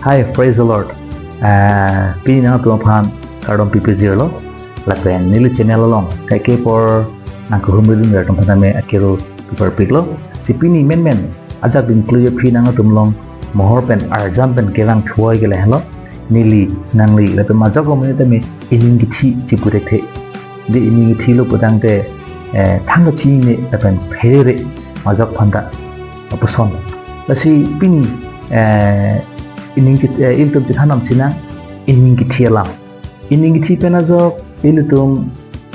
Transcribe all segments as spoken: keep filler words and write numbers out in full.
Hi, praise the Lord. Ah, pini nangtum aphan kardom pipirjirlo. Lapen neli channel along kaike apor nangkehumri dunver atum aphan tame akero pipirpiklo. Si pini menmen ajak dingklu aphi nangtum along mohor pen arjan pen kevang thuoi ke lahenlo. Neli, nangli, lapen majok lo mene tame ining kithi chipu thekthe. Dei, ining kithi lo putangte, eh, thang kachinine lapen pherere majok aphanta lapuson. Lasi pini, eh, ining kit-, eh, ilitum chethan damsi nang ining kithi alam. Ining kithi pen ajok ilitum,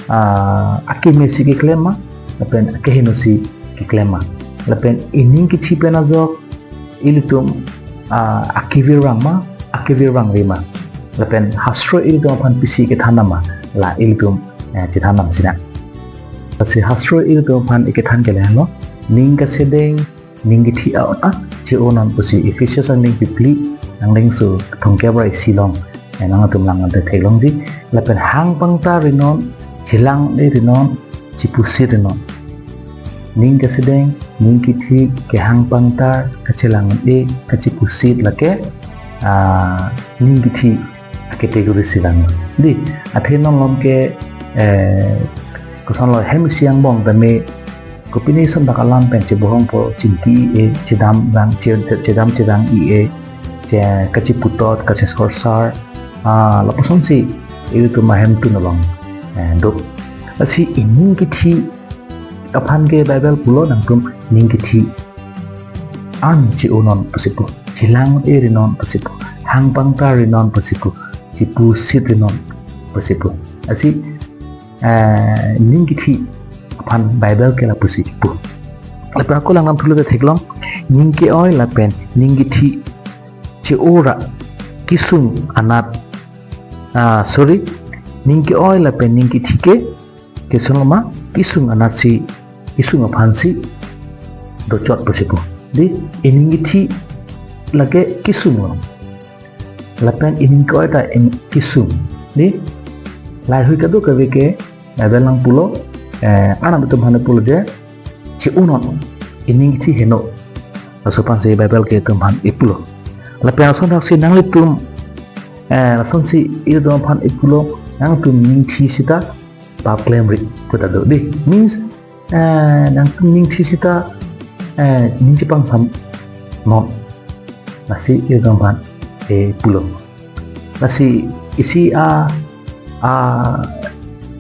ah, akeme si keklem ma, lapen akeheno si keklem ma. Lapen ining kithi pen ajok ilitum, ah, akevir vang ma, akevir vangve ma. Lapen hastro ilitum aphan pisi kethan dam ma, la ilitum, eh, chethan damsi nang. Lasi hastro ilitum aphan ikethan ke lahenlo, ning kasedeng, ning kithi a-on an che-o non pusi Ephesus angdengpi phli, angdengso thomkep ra isi along, eh, nangtum langdamte theklongji. Lapen hang pangtar rinon, chelang-e rinon, chipusit rinon. Ning kasedeng, ning kithi, kehang pangtar, kachelang-e, kachipusit lake, ah, ning kithi acategory si vang. Dei, athe non malom ke, eh, kosonlo hem isi angbong tame kopine ason dak alam pen chebohongpo, chingki-e, chedam vang, che-, chedam chevang-e, che-, kachiputot, kachesorsar, ah, lapusonsi ilitum ahemtun along, eh, do. Lasi ining kithi aphan ke Bible pulo nangtum ning kithi an che-o non pusi pu, chelang-e rinon pusi pu, hang pangtar rinon pusi pu, chipusit rinon pusi pu. Lasi, eh, ning kithi aphan Bible ke lapusi pu. Lapen ako langdam thulote theklong, ning ke-oi lapen ning kithi che-o ra kesung anat, ah, sorry, ning ke-oi lapen ning kithi ke kesung ma, kesung anatsi, kesung aphansi dochot pusi pu. Dei, ining kithi lake kesung lo. Lapen ining ke-oi ta in kesung. Dei, laheihui kadokave ke Bible nangpulo, eh, Arnam atum aphan pulo je, che-o non, ining kithi heno. Laso aphansi Bible ke itum aphan ipulo. Lapen lason thaksi nanglitum, eh, lasonsi ilitum aphan ipulo, nangtum ning thi sita pap klemri puta do. Dei, means, eh, nangtum ning thi sita, eh, ning chepangsam non. Lasi ilitum aphan ipulo. Lasi isi a, a,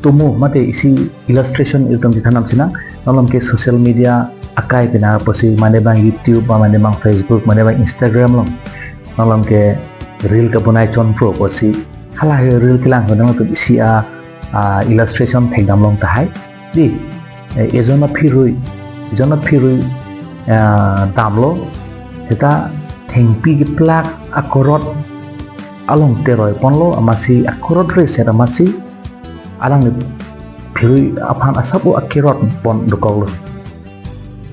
tomo mate isi illustration ilitum chethan damsi nang, non malom ke social media akai pina pusi, mane abang YouTube, mane abang Facebook, mane abang Instagram along, non malom ke reel kabonai chonpro pusi, hala he reel kelang ho nangtum isi a, a, illustration thekdam long tahai. Dei, eh, ejon aphirui, ejon aphirui, eh, damlo, seta thengpi keplak akorot along teroi ponlo, amatsi akorot reset amatsi alangli phirui aphan asap o akerot pon dokoklo.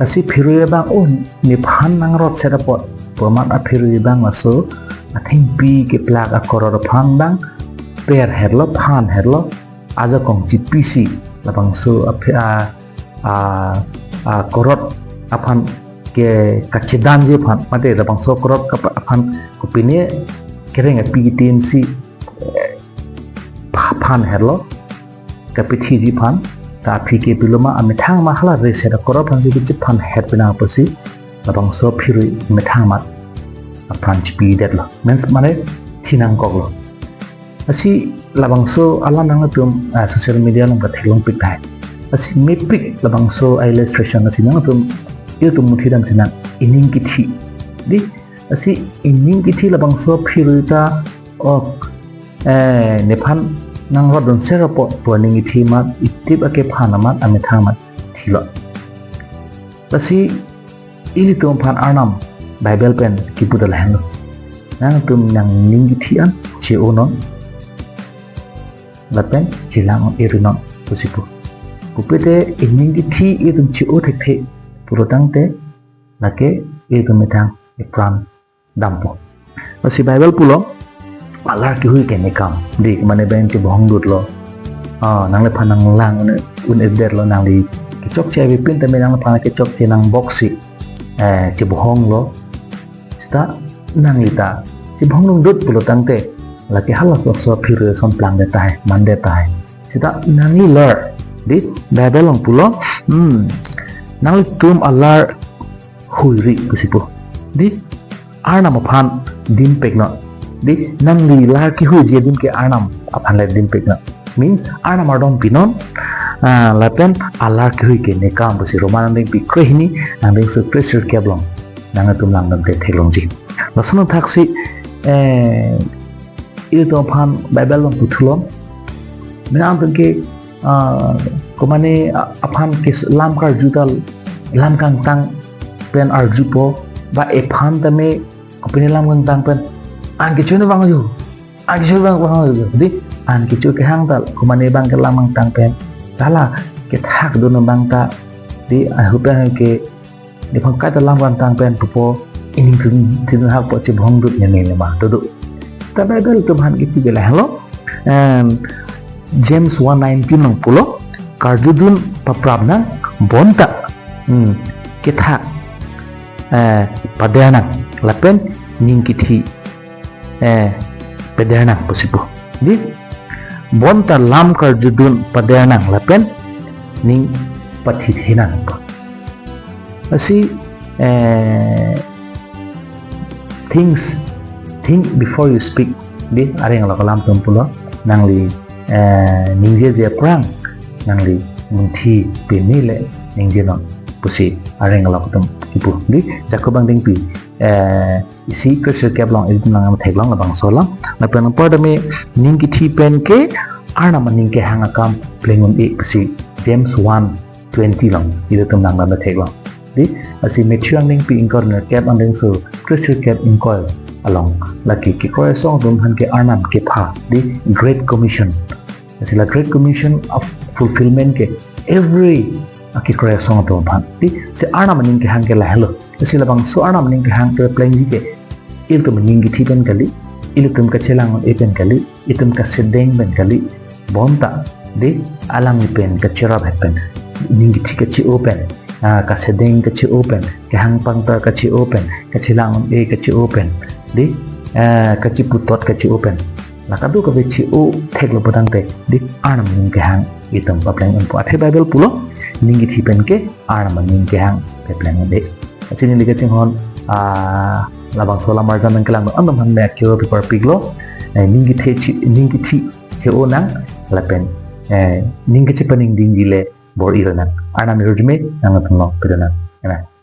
Lasi phirui abang, "O, nephan nangrotset apot," pu amat aphirui abang laso athengpi keplak akorot aphan abang perhetlo, phanhetlo, ajakong chipisi labangso aphi-, a, a, akorot aphan ke kachedanji aphan, mate labangso akorot kapa-, aphan kopine kereng api kitin si, eh, pha-, phanhetlo, kapethiji aphan, ta aphi ke pilo ma, amethang ma hala reset akorot aphansi kachephanhet pina pusi labangso phirui amethang amat aphan chipidetlo. Means mane thi nangkoklo. Lasi labangso alam nangtum, ah, social media along katheklongpik tahai. Lasi mepik labangso a-illustration, lasi nangtum, ilitum muthi damsi nang ining kithi. Dei, lasi ining kithi labangso phirui ta, ok, eh, nephan nangrotdunser apot pu aning kithi amat, itip akephan amat, amethang amat thilo. Lasi ilitum aphan Arnam Bible pen kipu ta lahenlo. Nangtum nangning kithi an che-o non, lapen chelang-e ri non pusi pu. Pupe te ining kithi itum che-o thekthe pulo tangte, lake itum methang ipran dampo. Lasi Bible pulo, alar kihui ke ne kam. Dei, mane abang chebohong dutlo. Ah, nangliphan nanglang un, un-edetlo, nangli kechokche avepin tame nangliphan kechokche nangboksi, eh, chebohonglo. Seta nangli ta chibhong rungdut pulo tangte, lake halaso so aphi ru ason plangde tahai, mande tahai. Seta nangli lar, dei, Bible along pulo, hmm, nanglitum alar huiri pusi pu. Dei, Arnam aphan dimpiknon. Dei, nangli lar kehuiji adim ke Arnam aphan le dimpiknon. Means, Arnam ardom pinon, ah, lapen alar kehui ke nekam pusi Roman angdengpi krehini, angdengso kre sirkep along nangtum langdamte theklongji. Lason thaksi, eh, ilitum aphan Bible along puthulon. Mena angdeng ke, ah, komane a-, aphan ke lam karju ta lam kangtang pen arjupo, ba ephan tame kopine lam kangtang pen an kecho ne vangju, an kecho vang vangju. Dei, an kecho kehang ta komane abang ke lam kangtang pen, ta la kethak dun abang ta, dei, ahut abang ke, dei, aphan kaita lam kangtang pen pupo, ining tun tin hak po chibhong dut ne ne ma to do. Ta Bible atum aphan kipu ke lahelo. Em, James one nineteen along pulo, karjudun paprap nang, bonta, hmm, kethak, eh, pader nang, lapen ning kithi, eh, peder nang pusi pu. Dei, bonta lam karjudun pader nang, lapen ning pathithe nang pu. Lasi, eh, things, think before you speak. Dei, areng along alam atum pulo, nangli, eh, ningjeje aphrang nangli munthi pini le ningjenon pusi areng along atum kipu. Dei, Jakob angdengpi, eh, isi kre sirkep along ilitum nangtheklong labangso alam. Lapen apor tame ning kithi pen ke Arnam aning kehang akam pleng un-e pusi James one twenty along ilitum nangdamtheklong. Dei, lasi Matthew angdengpi ingkoi ra nerkep, angdengso kre sirkep ingkoi along, lake kekroi asong atum aphan ke Arnam kepha, dei, Great Commission. Lasi la Great Commission of fulfillment ke every, ah, kekroi asong atum aphan. Dei, si Arnam aning kehang ke lahelo. Lasi labangso Arnam aning kehang keplengji ke ilitum ning kithi pen kali, ilitum kachelang un-e pen kali, itum kasedeng pen kali, bonta, dei, alangli pen kacheraphet pen, ning kithi kache-o pen, ah, kasedeng kache-o pen, kehang pangtar kache-o pen, kachelang un-e kache-o pen, dei, eh, kacheputot kache-o pen, la kadokave che-o theklo pu tangte, dei, Arnam aning kehang itum papleng unpo. Athe Bible pulo, ning kithi pen ke Arnam aning kehang papleng un-e. Lasi neli kachinghon, ah, labangso alam arjan nangkelang atum aphan me akio pipar piklo, eh, ning kithi che-, ning kithi che-o nang, lapen, eh, ning kachepaningdingji le bor-i ra nang. Arnam ahirjume nangtum along pidun nang. Amen.